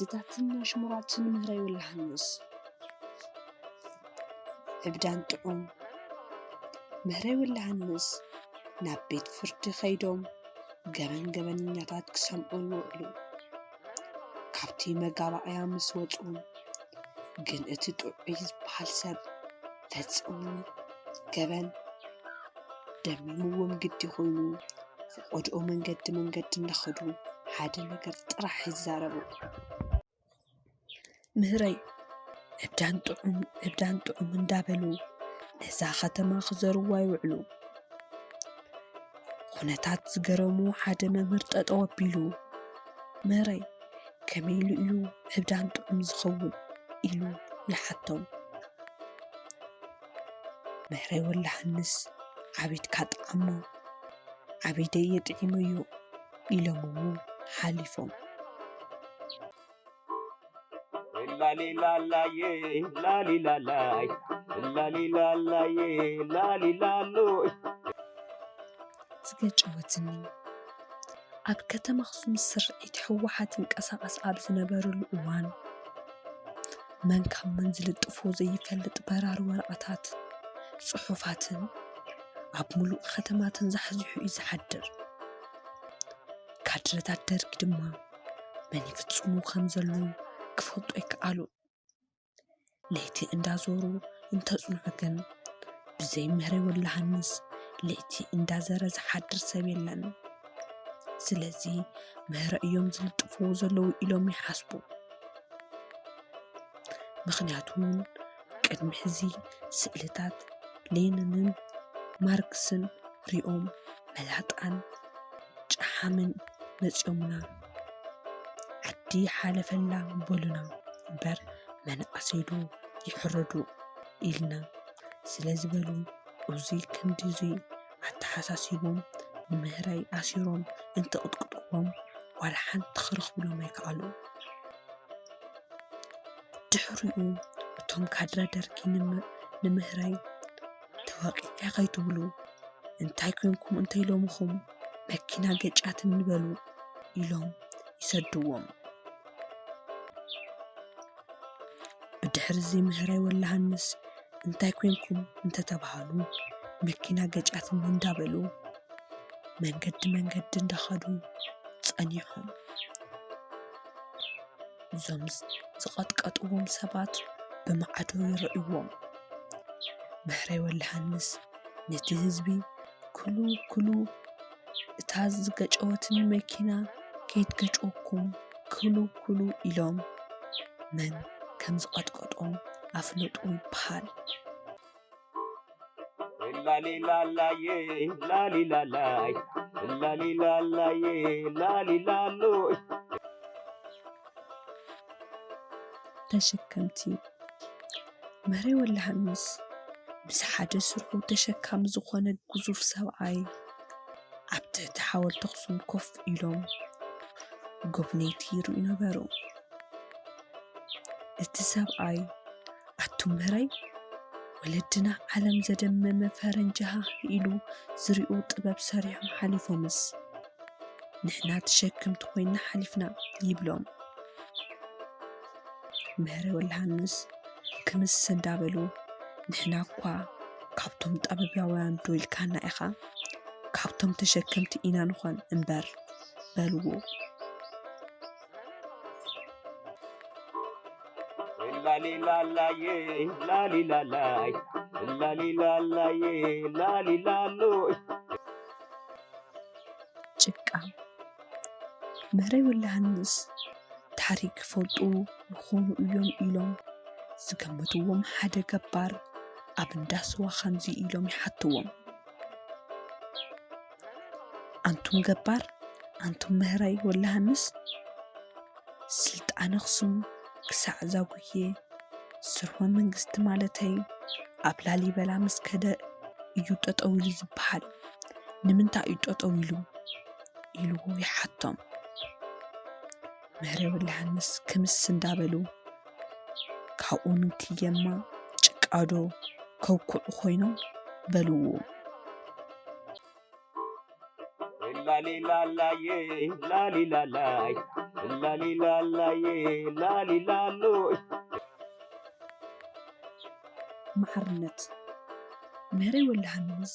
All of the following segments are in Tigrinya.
እታትን ኣሽሙራትን ምህረይ ወላሃንስ። ዕብዳን ጥዑም። ምህረይ ወላሃንስ ናብ ቤት ፍርዲ ከይዶም ገበን ገበነኛታት ክሰምዑ ይውዕሉ። ካብቲ መጋባእያ ምስ ወጹ ግን እቲ ጥዑይ ዝበሃል ሰብ ፈጺሙ ገበን ደሚምዎም ግዲ ኮይኑ ፈቐድኦ መንገዲ መንገዲ እንዳኸዱ ሓደ ነገር ጥራሕ ይዛረቡ። ምህረይ ዕብዳን ጥዑም ዕብዳን ጥዑም እንዳበሉ ነዛ ከተማ ክዘርዋ ይውዕሉ። ኩነታት ዝገረሙ ሓደ መምህር ጠጠው ኣቢሉ ምህረይ ከመይ ኢሉ እዩ ዕብዳን ጥዑም ዝኸውን ኢሉ ይሓቶም። ምህረይ ወላሃንስ ዓቢድካ ጠዓሞ ዓቢደይ የጥዒመዮ ኢሎምዎ ሓሊፎም። ላሊላላዬ ላሊላላይ ላሊላላዬ ላሊላሎይ። ዝገጨወትኒ ኣብ ከተማ ኣኽሱም ስርዒት ህወሓት ይንቀሳቐስ ኣብ ዝነበረሉ እዋን መን ካብ መን ዝልጥፎ ዘይፈልጥ በራሪ ወረቐታት ጽሑፋትን ኣብ ሙሉእ ከተማ ተንዛሕዚሑ እዩ ዝሓድር። ካድረታት ደርጊ ድማ መን ይፍጽሙ ከም ዘሎ ክፈልጡ ኣይከኣሉ። ለይቲ እንዳዞሩ እንተጽንሑ ግን ብዘይ ምህረይ ወላሃንስ ለይቲ እንዳዘረ ዝሓድር ሰብ የለን። ስለዚ ምህረ እዮም ዝልጥፍዎ ዘለዉ ኢሎም ይሓስቡ። ምኽንያቱ ቅድሚ ሕዚ ስእልታት ሌኒንን ማርክስን ሪኦም መላጣን ጨሓምን መፂኦምና ዓዲ ሓለፈላ በሉና እምበር መናእሰይ ዶ ይሕረዱ ኢልና ስለ ዝበሉ እዚ ክንድዚ ኣተሓሳሲቦም ንምህራይ ኣሲሮም እንትቕጥቅጥዎም ዋላ ሓንቲ ክረኽብሎም ኣይከኣሉ። ድሕሪኡ እቶም ካድረ ደርጊ ንምህራይ ተወቒዐ ከይትብሉ እንታይ ኮንኩም እንተኢሎምኹም መኪና ገጫትኒ በሉ ኢሎም ይሰድዎም። ብድሕሪ እዚ ምህራይ ወላሃንስ እንታይ ኮንኩም እንተተባሃሉ መኪና ገጫትኒ እንዳበሉ መንገዲ መንገዲ እንዳኸዱ ጸኒሖም። እዞም ዝቐጥቀጥዎም ሰባት ብማዕዶ ይረእይዎም። ምህራይ ወላሃንስ ነቲ ህዝቢ ክሉ ክሉ እታ ዝገጨወትኒ መኪና ከይትገጭወኩም ክሉ ክሉ ኢሎም መን ከም ዝቐጥቀጦም ኣፍለጡ ይበሃል። ላሊላላዬ ላሊላላይ ላሊላላዬ ላሊላሎይ። ተሸከምቲ ምህራይ ወላሃንስ ምስ ሓደ ስርሑ ተሸካሚ ዝኾነ ግዙፍ ሰብኣይ ኣብ ትሕቲ ሓወልቲ ኣኽሱም ኮፍ ኢሎም ጎብነይቲ ይርእዩ ነበሩ። እቲ ሰብኣይ ኣቱም ምህራይ ወለድና ዓለም ዘደመመ ፈረንጂ ሃህ ኢሉ ዝሪኡ ጥበብ ሰሪሖም ሓሊፎምስ ንሕና ተሸከምቲ ኮይና ሓሊፍና ይብሎም። ምህራይ ወላሃንስ ክምስ እንዳበሉ ንሕና እኳ ካብቶም ጠበባውያን ዶ ኢልካና ኢኻ ካብቶም ተሸከምቲ ኢና ንኾን እምበር በልዎ። ላሊላላዬ ላሊላላይ ላሊላላዬ ላሊላሎይ። ጭቃ ምህራይ ወላሃንስ ታሪክ ክፈልጡ ይኾኑ እዮም ኢሎም ዝገመትዎም ሓደ ገባር ኣብ እንዳ ስዋ ከምዚ ኢሎም ይሓትዎም። ኣንቱም ገባር ኣንቱም ምህራይ ወላሃንስ ስልጣን ኣኽሱም ክሳዕ ዛጉዬ ስርወ መንግስቲ ማለተይ ኣብ ላሊበላ ምስ ከደ እዩ ጠጠው ኢሉ ዝበሃል። ንምንታይ እዩ ጠጠው ኢሉ ኢሉ ይሓቶም። ምህራይ ወላሃንስ ክምስ እንዳበሉ ካብኡ ንክየማ ጭቃዶ ከውክዑ ኮይኖም በልዎ። ላሊላላዬ ላሊላላይ ላሊላላዬ ላሊላሎይ። መሓርነት። ምህረይ ወልደሃንስ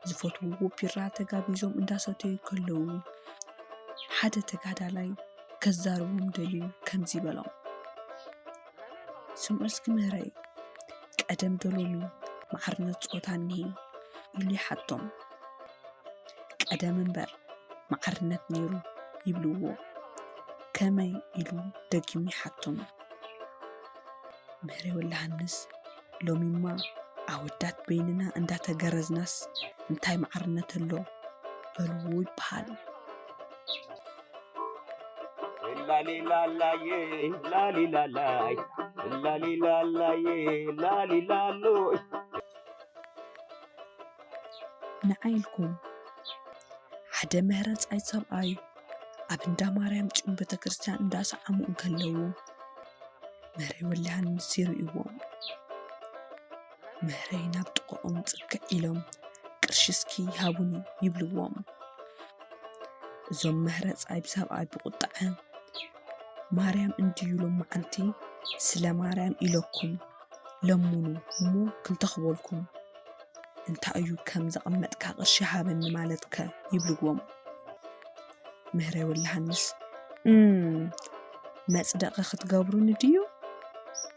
ዝፈትውዎ ቢራ ተጋቢዞም እንዳሰተዩ ከለዉ፣ ሓደ ተጋዳላይ ከዛርቦም ደልዩ ከምዚ በሎም። ስምዑ እስኪ ምህረይ፣ ቀደም ዶ ሎሚ መሓርነት ጾታ እኒሀ? ኢሉ ይሓቶም። ቀደም እምበር መሓርነት ነይሩ ይብልዎ። ከመይ? ኢሉ ደጊሙ ይሓቶም። ምህረይ ወልደሃንስ፣ ሎሚማ ኣወዳት በይንና እንዳተገረዝናስ እንታይ መሓርነት ኣሎ? በልዎ ይበሃል። ላሊላላዬ ላሊላላይ ላሊላላዬ ላሊላሎይ። ንዓይ ኢልኩም ሓደ ምህረጻይ ሰብኣይ ኣብ እንዳ ማርያም ጽዮን ቤተክርስትያን እንዳሰዓሙ እንከለዉ ምህረይ ወልደሃንስ ይርእይዎም። ምህረይ ናብ ጥቕኦም ጽግዕ ኢሎም ቅርሺ እስኪ ሃቡኒ ይብልዎም። እዞም ምህረጻይ ብሰብኣይ ብቑጥዐ ማርያም እንድዩ ሎመዓንቲ ስለ ማርያም ኢለኩም ለምኑ እሞ ክንተኽበልኩም እንታይ እዩ ከም ዘቐመጥካ ቅርሺ ሃበኒ ማለትከ ይብልዎም። ምህረይ ወልደሃንስ እም መጽደቒ ክትገብሩኒ ድዩ?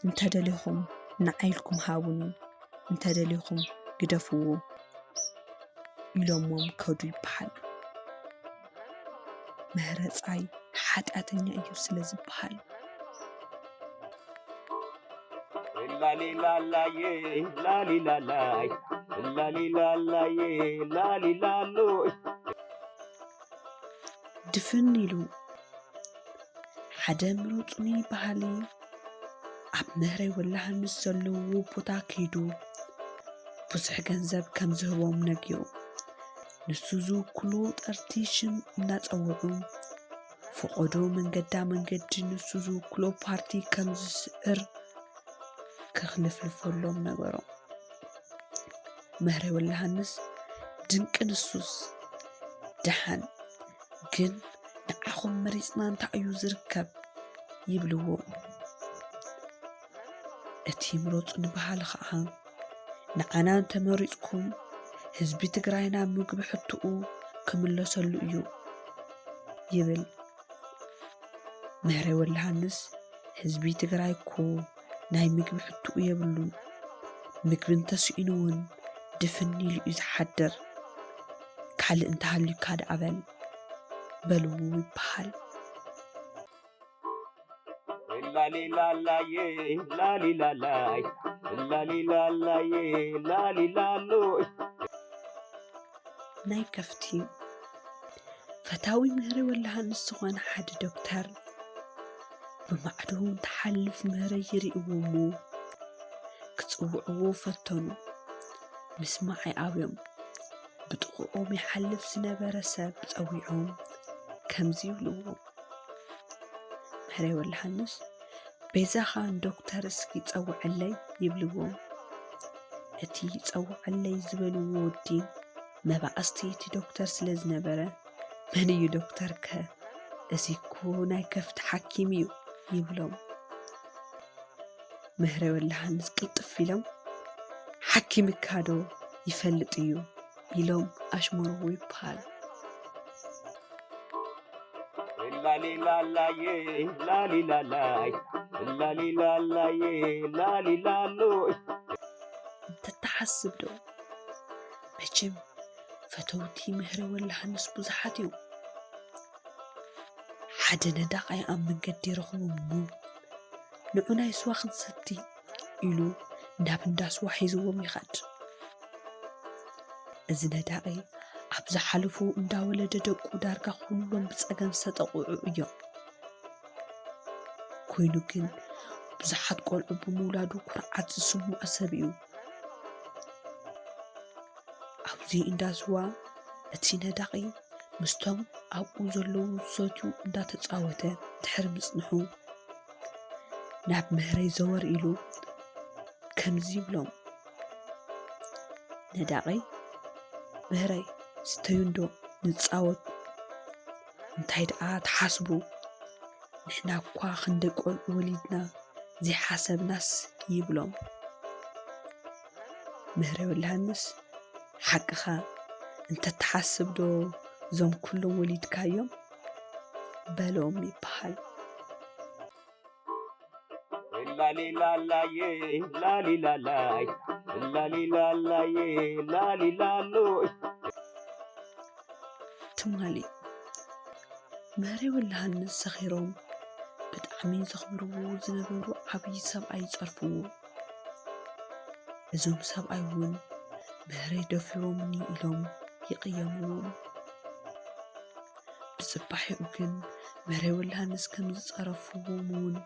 እንተደሊኹም ንዓይ ኢልኩም ሃቡኒ፣ እንተደሊኹም ግደፍዎ ኢሎሞም ከዱ ይበሃል። ምህረጻይ ሓጢኣተኛ እዩ ስለ ዝበሃል። ላሊላላዬ ላሊላላይ ላሊላላዬ ላሊላሎይ። ድፍን ኢሉ ሓደ ምረጹኒ በሃሊ ኣብ ምህረይ ወልደሃንስ ዘለውዎ ቦታ ከይዱ ብዙሕ ገንዘብ ከም ዝህቦም ነጊሩ። ንሱ ዝውክሎ ጠርቲ ሽም እናጸውዑ ፈቐዶ መንገዳ መንገዲ ንሱ ዝውክሎ ፓርቲ ከም ዝስዕር ክኽልፍልፈሎም ነገሮም። ምህረይ ወልደሃንስ ድንቂ ንሱስ ደሓን ግን ንዓኹም መሪጽና እንታይ እዩ ዝርከብ ይብልዎ። እቲ ምረጹኒ በሃሊ ኸዓ ንዓና እንተመሪጽኩም ህዝቢ ትግራይ ናብ ምግቢ ሕትኡ ክምለሰሉ እዩ ይብል። ምህረይ ወልደሃንስ ህዝቢ ትግራይ እኮ ናይ ምግቢ ሕትኡ የብሉን። ምግቢ እንተስኢኑ እውን ድፍን ኢሉ እዩ ዝሓድር። ካልእ እንተሃልዩካ ደኣ በል በልዎ ይበሃል። ላሊላላዬ ላሊላላይ ላሊላላዬ ላሊላሎይ። ናይ ከፍቲ ፈታዊ ምህሪ ወልደሃንስ ዝኾነ ሓደ ዶክተር ብማዕዶ እንትሓልፍ ምህሪ ይርእይዎ እሞ ክጽውዕዎ ፈተኑ። ምስማዕ ኣይኣብዮም። ብጥቕኦም ይሓልፍ ዝነበረ ሰብ ጸዊዖም ከምዚ ይብልዎ፣ ምህረይ ወልደሃንስ በይዛኻ ንዶክተር እስኪ ጸውዐለይ ይብልዎ። እቲ ጸውዐለይ ዝበልዎ ወዲ መባእስቲ እቲ ዶክተር ስለ ዝነበረ መን እዩ ዶክተርከ? እዚ እኮ ናይ ከፍቲ ሓኪም እዩ ይብሎም። ምህረይ ወልደሃንስ ቅልጥፍ ኢሎም ሓኪም እካ ዶ ይፈልጥ እዩ ኢሎም ኣሽመርዎ ይበሃል። ላሊላላዬ ላሊላላይ ላሊላላዬ ላሊላሎይ። እንተተሓስብ ዶ መቸም ፈተውቲ ምህሪ ወልደሃንስ ብዙሓት እዮም። ሓደ ነዳቓይ ኣብ መንገዲ ረኽቦም እሞ ንዑ ናይ ስዋ ክንሰቲ ኢሉ ናብ እንዳ ስዋ ሒዝዎም ይኸድ። እዚ ነዳቒ ኣብ ዝሓለፉ እንዳወለደ ደቁ ዳርጋ ኩሎም ብጸገም ዝተጠቕዑ እዮም። ኮይኑ ግን ብዙሓት ቆልዑ ብምውላዱ ኩርዓት ዝስምዖ ሰብ እዩ። ኣብዚ እንዳ ስዋ እቲ ነዳቒ ምስቶም ኣብኡ ዘለዉ ዝሰትዩ እንዳተጻወተ ድሕሪ ምጽንሑ ናብ ምህረይ ዘወር ኢሉ ከምዚ ይብሎም፣ ነዳቒ ምህረይ ስተዩ እንዶ ንጻወት እንታይ ደኣ ትሓስቡ? ንሕና እኳ ክንደይ ቆልዑ ወሊድና ዘይሓሰብናስ፣ ይብሎም። ምህረ ወልደሃንስ፣ ሓቅኻ፣ እንተትሓስብ ዶ እዞም ኩሎም ወሊድካዮም? በሎም ይበሃል። ላሊላላዬ ላሊላላይ፣ ላሊላላዬ ላሊላሎይ። ትማሊ ምህሬ ወልደሃንስ ሰኺሮም ብጣዕሚ ዘኽብርዎ ዝነበሩ ዓብዪ ሰብኣይ ይጸርፍዎ። እዞም ሰብኣይ እውን ምህሬ ደፊሮምኒ ኢሎም ይቕየምዎም። ብጽባሒኡ ግን ምህሬ ወልደሃንስ ከም ዝጸረፍዎም እውን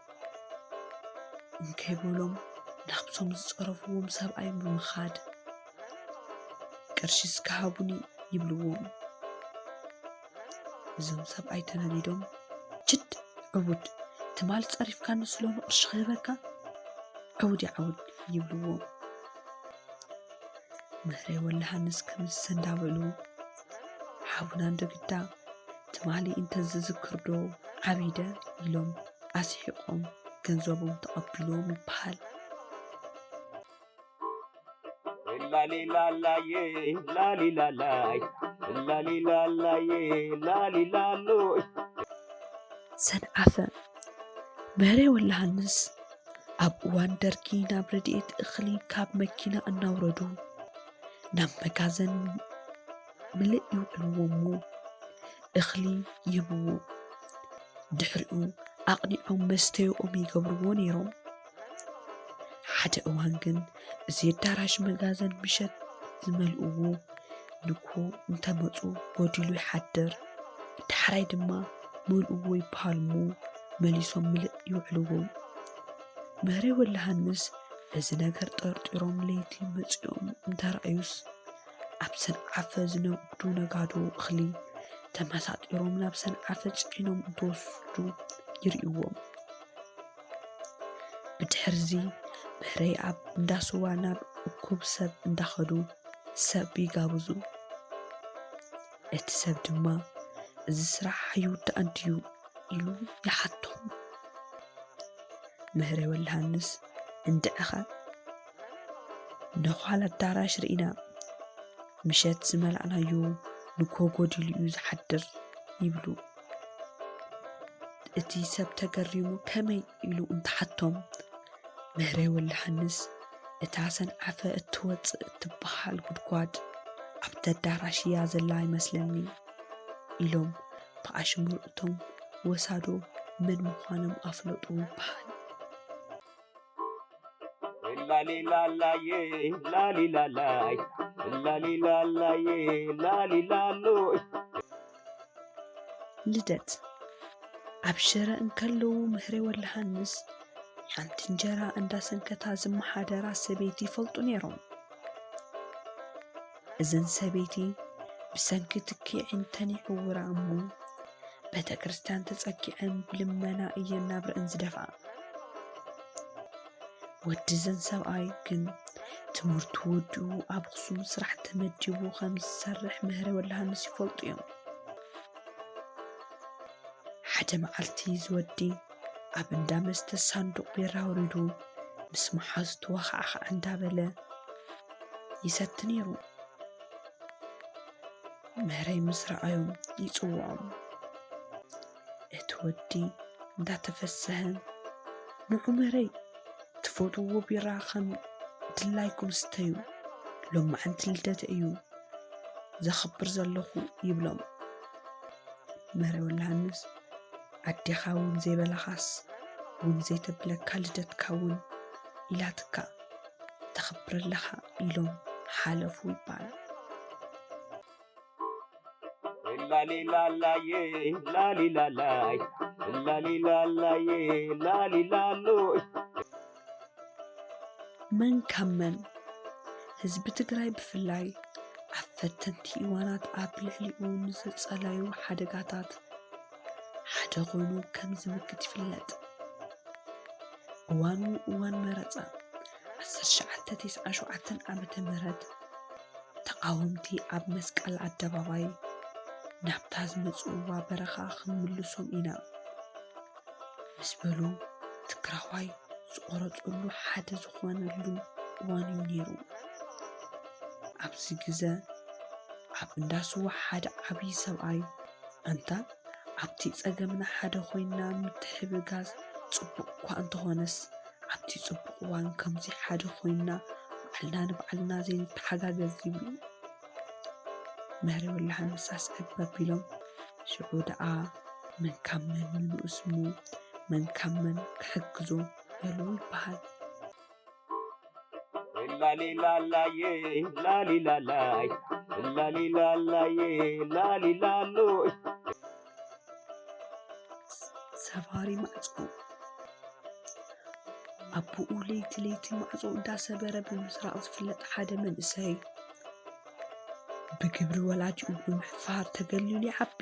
እንከይበሎም ናብቶም ዝጸረፍዎም ሰብኣይ ብምኻድ ቅርሺ እስከ ሃቡኒ ይብልዎም። እዞም ሰብኣይ ተናዲዶም፣ ችድ ዕቡድ፣ ትማል ጸሪፍካኒ ስሎሚ ቅርሺ ክህበካ? ዕቡድ ይዓውድ ይብልዎም። ምህሬ ወልደሃንስ ከምዝሰ እንዳበሉ፣ ሓቡና እንዶ ግዳ ትማሊ እንተዝዝክር ዶ ዓቢደ ኢሎም ኣስሒቖም ገንዘቦም ተቐቢሎም ይበሃል። ላሊላላዬ ላሊላላይ፣ ላሊላላዬ ላሊላሎይ። ሰንዓፈ ምህሬ ወልደሃንስ ኣብ እዋን ደርጊ ናብ ረድኤት እኽሊ ካብ መኪና እናውረዱ ናብ መጋዘን ምልእ ይውዕልዎ እሞ እኽሊ ይህብዎ። ድሕሪኡ ኣቕኒዖም መስተይኦም ይገብርዎ ነይሮም። ሓደ እዋን ግን እዚ ኣዳራሽ መጋዘን ምሸት ዝመልእዎ ንግሆ እንተመጹ ጎዲሉ ይሓድር። ዳሕራይ ድማ መልእዎ ይበሃል እሞ መሊሶም ምልእ ይውዕልዎ። ምህሬ ወልደሃንስ እዚ ነገር ጠርጢሮም ለይቲ መጺኦም እንተረኣዩስ ኣብ ሰንዓፈ ዝነግዱ ነጋዶ እኽሊ ተመሳጢሮም ናብ ሰንዓፈ ጽዒኖም እንትወስዱ ይርእይዎም። ብድሕርዚ ምህሬ ኣብ እንዳ ስዋ ናብ እኩብ ሰብ እንዳኸዱ ሰብ ይጋብዙ። እቲ ሰብ ድማ እዚ ስራሕ ኣይውዳእን ድዩ ኢሉ ይሓቶም። ምህሬ ወልደሃንስ እንድዕኸ ነዃል ኣዳራሽ ርኢና ምሸት ዝመላእናዮ ንግሆ ጎዲሉ እዩ ዝሓድር ይብሉ። እቲ ሰብ ተገሪሙ ከመይ ኢሉ እንትሓቶም ምህሬ ወልደሃንስ እታ ሰንዓፈ እትወፅእ እትበሃል ጉድጓድ ኣብቲ ኣዳራሽ እያ ዘላ ይመስለኒ ኢሎም ብኣሽሙር እቶም ወሳዶ መን ምዃኖም ኣፍለጡ ይበሃል። ላሊላላዬ ላሊላላይ ላሊላላዬ ላሊላሎይ። ልደት ኣብ ሽረ እንከለዉ ምህሬ ወልደሃንስ ሓንቲ እንጀራ እንዳሰንከታ ዝመሓደራ ሰበይቲ ይፈልጡ ነይሮም። እዘን ሰበይቲ ብሰንኪ ትኪዕን ተን ይዕውራ እሞ ቤተ ክርስቲያን ተጸጊዐን ብልመና እየን ናብረአን ዝደፍኣ። ወዲ እዘን ሰብኣይ ግን ትምህርቱ ወዲኡ ኣብ ኣኽሱም ስራሕ ተመዲቡ ከም ዝሰርሕ ምህሬ ወልደሃንስ ይፈልጡ እዮም። ሓደ መዓልቲ እዚ ወዲ ኣብ እንዳ መስተ ሳንዱቕ ቢራ ኣውሪዱ ምስ መሓዙ ተወኻዕኻዕ እንዳበለ ይሰቲ ነይሩ። ምህሬ ምስ ረኣዮም ይጽውዖም። እቲ ወዲ እንዳተፈሰሀ ንዑ ምህሬ ትፈትውዎ ቢራ ከም ድላይኩም ስተዩ፣ ሎማዓንቲ ልደተ እዩ ዘኽብር ዘለኹ ይብሎም። ምህሬ ወልደሃንስ ኣዴኻ እውን ዘይበላኻስ እውን ዘይተብለካ ልደትካ እውን ኢላትካ ተኽብር ኣለኻ ኢሎም ሓለፉ ይበሃል። ላሊላላዬ ላሊላላይ ላሊላላዬ ላሊላሎይ። መን ካብ መን ህዝቢ ትግራይ ብፍላይ ኣብ ፈተንቲ እዋናት ኣብ ልዕሊኡ ንዘጸለዩ ሓደጋታት ሓደ ኮይኑ ከም ዝምክት ይፍለጥ። እዋኑ እዋን መረፃ ዓሰርተ ትሽዓተ ተስዓን ሸውዓተን ዓመተ ምህረት ተቓወምቲ ኣብ መስቀል ኣደባባይ ናብታ ዝመጽእዋ በረኻ ክንምልሶም ኢና ምስ በሉ፣ ትግራዋይ ዝቖረጸሉ ሓደ ዝኾነሉ እዋን እዩ ነይሩ። ኣብዚ ግዘ ኣብ እንዳ ስዋ ሓደ ዓብዪ ሰብኣይ፣ ኣንታ ኣብቲ ጸገምና ሓደ ኮይንና ምትሕብጋዝ ጽቡቕ እኳ እንተኾነስ፣ ኣብቲ ጽቡቕ እዋን ከምዚ ሓደ ኮይንና ባዕልና ንባዕልና ዘይንተሓጋገዝ ይብሉ። ምህሪ ወላሓንስ ኣስዕብ ኣቢሎም፣ ሽዑ ደኣ መን ካብ መን ንንኡስ እሞ መን ካብ መን ክሕግዞ በሉ ይበሃል። ላሊላላዬ ላሊላላይ ላሊላላዬ ላሊላሎይ። ሰባሪ ማዕጾ። ኣቦኡ ለይቲ ለይቲ ማዕጾ እንዳሰበረ ብምስራቕ ዝፍለጥ ሓደ መንእሰይ፣ ብግብሪ ወላዲኡ ብምሕፋር ተገሊሉ ይዓቢ።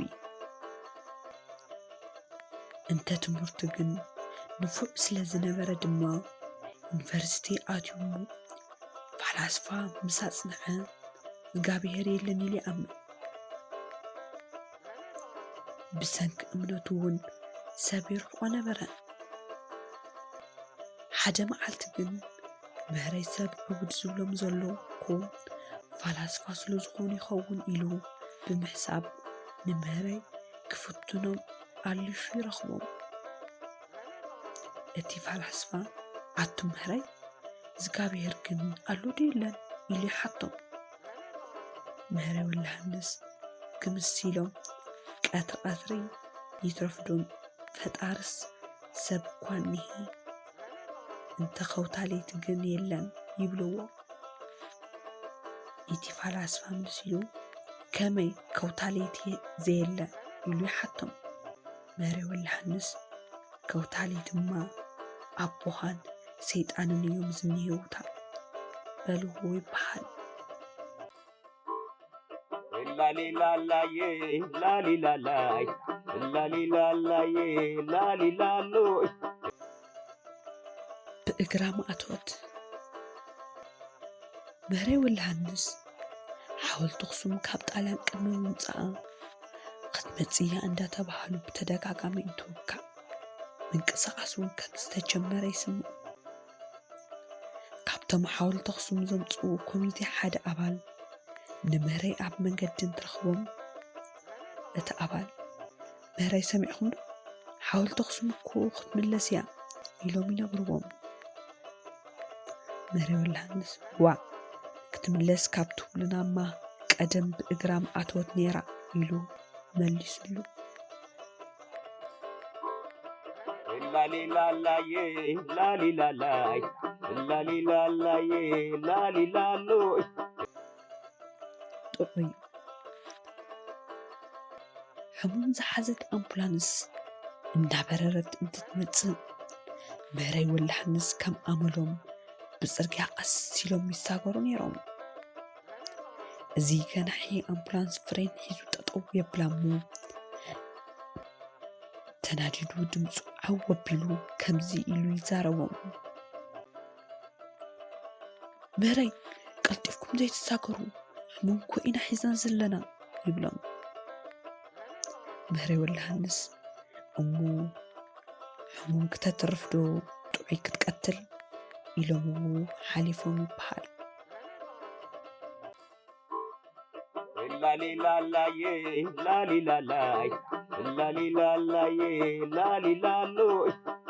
እንተ ትምህርቱ ግን ንፉዕ ስለ ዝነበረ ድማ፣ ዩኒቨርሲቲ ኣትዩ ፈላስፋ ምስ ኣጽንዐ፣ እግዚኣብሄር የለን ኢሉ ይኣምን። ብሰንኪ እምነቱ እውን ሰብ ይርሕቖ ነበረ። ሓደ መዓልቲ ግን፣ ምህረይ ሰብ ዕቡድ ዝብሎም ዘሎ እኮ ፈላስፋ ስለ ዝኾኑ ይኸውን ኢሉ ብምሕሳብ፣ ንምህረይ ክፍትኖም ኣሊሹ ይረኽቦም። እቲ ፈላስፋ፣ ኣቱም ምህረይ፣ እግዚኣብሄር ግን ኣሎ ዶ የለን? ኢሉ ይሓቶም። ምህረይ ወልደሃንስ ክምስ ኢሎም፣ ቀትሪ ቀትሪ ይትረፍዶም ፈጣርስ ሰብ እኳ እኒሄ፣ እንተ ከውታ ለይቲ ግን የለን ይብልዎ። እቲ ፈላስፋ ምልስ ኢሉ፣ ከመይ ከውታ ለይቲ ዘየለ? ኢሉ ይሓቶም። ምህረይ ወልደሃንስ፣ ከውታ ለይትማ ኣቦኻን ሰይጣንን እዮም ዝኒሄውታ በልዎ ይበሃል። ላሊላላዬ ላሊላላይ ላሊላላዬ ላሊላሎይ። ብእግራ ማእቶት። ምህረይ ወልደሃንስ፣ ሓወልቲ ኣኽሱም ካብ ጣልያን ቅድሚ ምምጻኣ ክትመጽእ እያ እንዳተባህሉ ብተደጋጋሚ እንትውካእ፣ ምንቅስቓስ እውን ከም ዝተጀመረ ይስምዑ። ካብቶም ሓወልቲ ኣኽሱም ዘምጽኡ ኮሚቴ ሓደ ኣባል ንምህረይ ኣብ መንገዲ እንትረኽቦም፣ እቲ ኣባል፣ "ምህረይ ሰሚዕኹም ዶ? ሓወልቲ ኣኽሱም እኮ ክትምለስ እያ" ኢሎም ይነግርዎም። ምህረይ ወልደሃንስ፣ "ዋእ፣ ክትምለስ ካብ ትብሉናማ ቀደም ብእግራ ምኣተወት ነይራ" ኢሉ መሊሱሉ። ላሊላላዬ ላሊላላይ ላሊላላዬ ላሊላሎይ። ጥዑይ። ሕሙም ዝሓዘት ኣምቡላንስ እንዳበረረት እንትትመጽእ፣ ምህረይ ወልደሃንስ ከም ኣመሎም ብጽርግያ ቀስ ኢሎም ይሳገሩ ነይሮም። እዚ ገናሒ ኣምቡላንስ ፍሬን ሒዙ ጠጠው የብላ እሞ፣ ተናዲዱ ድምፁ ዓው ኣቢሉ ከምዚ ኢሉ ይዛረቦም። "ምህረይ፣ ቀልጢፍኩም ዘይትሳገሩ፣ ሕሙም እኮ ኢና ሒዝና ዘለና" ይብሎም። ምህረይ ወልደሃንስ፣ "እሞ ሕሙም ክተትርፍ ዶ ጥዑይ ክትቀትል?" ኢሎምዎ ሓሊፎም ይበሃል። ላሊላላዬ ላሊላላይ ላሊላላዬ ላሊላሎይ።